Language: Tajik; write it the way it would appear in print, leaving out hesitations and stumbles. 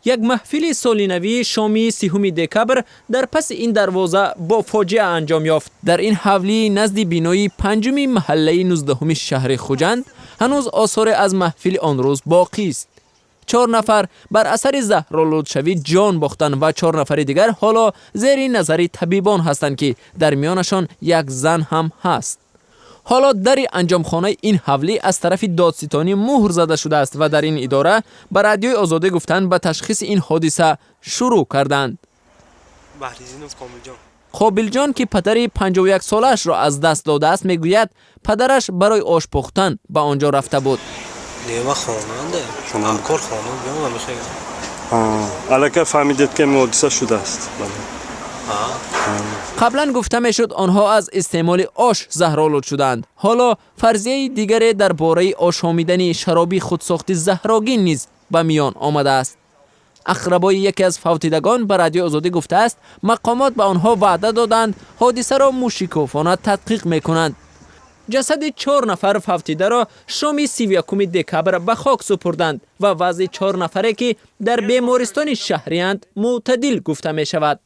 Як маҳфили солинавии шоми 30 декабр дар паси ин дарвоза бо фоҷиа анҷом ёфт. Дар ин ҳавлии назди бинои панҷуми маҳаллаи 19-уми шаҳри Хуҷанд ҳанӯз осоре аз маҳфили он рӯз боқист. Чор нафар бар асари заҳролудшавӣ ҷон бохтанд ва чор нафари дигар ҳоло зери назари табибон ҳастанд, ки дар миёнашон як зан ҳам ҳаст. Ҳоло дари анҷомхонаи ин ҳавлӣ аз тарафи додситонӣ муҳр зада шудааст ва дар ин идора ба Радиои Озодӣ гуфтанд, ба ташхиси ин ҳодиса шурӯъ карданд. Қобилҷон, ки падари 51-солаашро аз даст додааст, мегӯяд, падараш барои ош пухтан ба он ҷо рафта буд. Хона. Аллакай фаҳмидед, ки ҳодиса шудааст? Қаблан гуфта мешуд, онҳо аз истеъмоли ош заҳролуд шуданд. Ҳоло фарзияи дигаре дар бораи ошомидани шароби худсохти заҳрогин низ ба миён омадааст. Ақрабои яке аз фавтидагон ба Радиои Озодӣ гуфтааст, мақомот ба онҳо ваъда доданд, ҳодисаро мушикофона тадқиқ мекунанд. Ҷасади чор нафар фавтидаро шоми 31 декабр ба хок супурданд ва вазъи чор нафаре, ки дар бемористони шаҳриянд, мӯътадил гуфта мешавад.